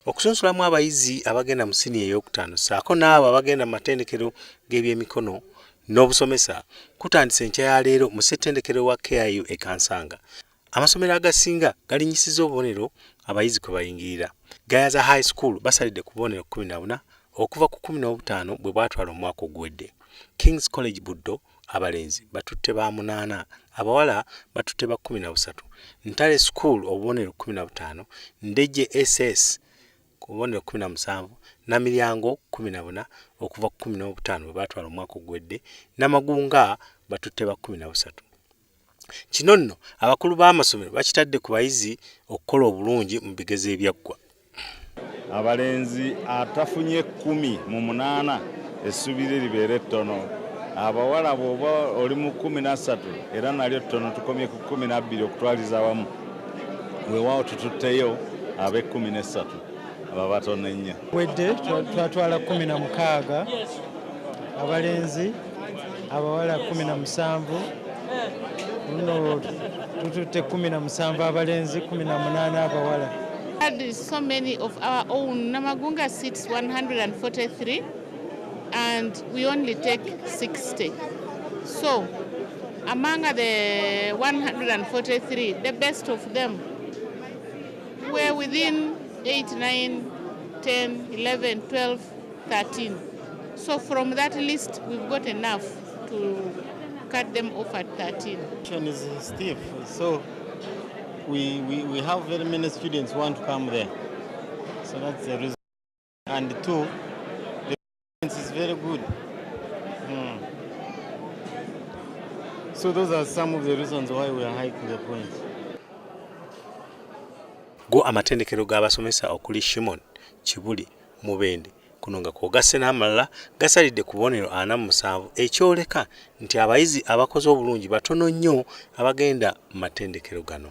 Okusunsulamu abayizi abagenda mu siniya ey'okutaano ssaako n'abo abagenda mu matendekero g'ebyemikono n'obusomesa kutandise enkya ya leero mu ssettendekero wa KIU e Kansanga. Amasomero agasinga galinnyisizza obubonero abayizi kwe bayingirira. Gayaza High School basalidde ku bubonero 14 okuva ku 15 bwe bwatwala omwaka oguwedde. King's College Buddo abalenzi batutte ba munaana, abawala batutte ba 13. Ntale School obubonero 15, Ndejje SS ku bubonero 17, Namilyango 14 okuva ku 15 bwe baatwala omwaka oguwedde, Namagunga batutte ba 13. Kino nno abakulu b'amasomero bakitadde ku bayizi okukola obulungi mu bigezo ebyaggwa. Abalenzi atafunye 18 essuubi lye libeere ttono. Abawala bw'oba oli mu 13 era nalyo ttono, tukomye ku 12 okutwaliza awamu. Weewaawo tututteyo ab'ekkumi n'essatu abo abatono ennyo. Wedde twatwala 16 abalenzi, abawala 17. Luno tututte 17 abalenzi, 18 abawala. Had so many of our own. Namagunga seats 143 and we only take 60. So among the 143, the best of them were within 8, 9, 10, 11, 12, 13. So from that list, we've got enough to cut them off at 13. Is stiff, so we have very many students who want to come there. So that's the reason. And two, the is very good. So those are some of the reasons why we are hiking the points. Go amatendekero g'abasomesa okuli Shimon, Kibuli, Mubende kuno nga kwogasse n'amalala gasalidde ku bubonero 47 ekyoleka nti abayizi abakoze obulungi batono nnyo abagenda mu matendekero gano.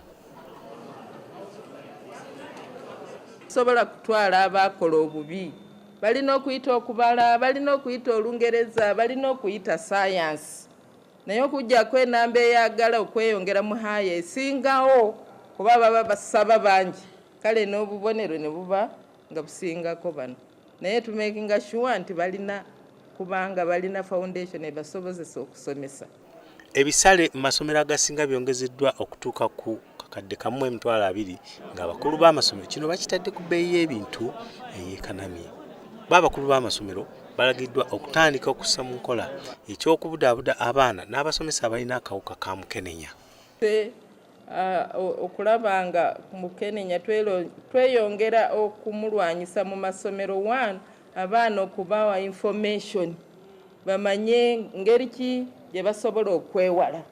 Sobola kutwala abakola obubi, balina okuyita okubala, balina okuyita Olungereza, balina okuyita sayansi, naye okuggyako enamba eyagala okweyongera mu haaya esingawo kuba baba basaba bangi, kale n'obubonero ne buba nga busingako bano. Naye tumakinga sure nti balina kubanga balina foundation ebasobozesa okusomesa. Ebisale mu masomero agasinga byongezeddwa okutuuka ku kakadde kamu emitwalo abiri ng'abakulu b'amasomero kino bakitadde ku bbeeyi y'ebintu eyeekanamye. Bo abakulu b'amasomero balagiddwa okutandika okussa mu nkola eky'okubudaabuda abaana n'abasomesa abalina akawuka ka mukenenya. Okulaba nga mukenenya tweyongera okumulwanyisa mu masomero, one, abaana okubawa information bamanye ngeri ki gye basobola okwewala.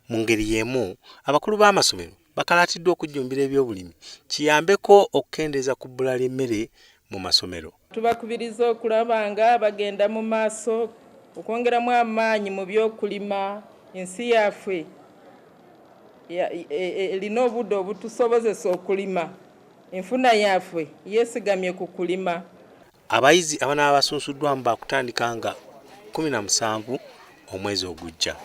Mu ngeri y'emu abakulu b'amasomero bakalaatiddwa okujjumbira ebyobulimi kiyambeko okukendeeza ku bbula ly'emmere mu masomero. Tubakubiriza okulaba nga bagenda mu maaso okwongeramu amaanyi mu by'okulima. Ensi yaffe erina obudde obutusobozesa okulima, enfuna yaffe yeesigamye ku kulima. Abayizi abanaaba basunsuddwamu baakutandika nga 17 omwezi ogujja.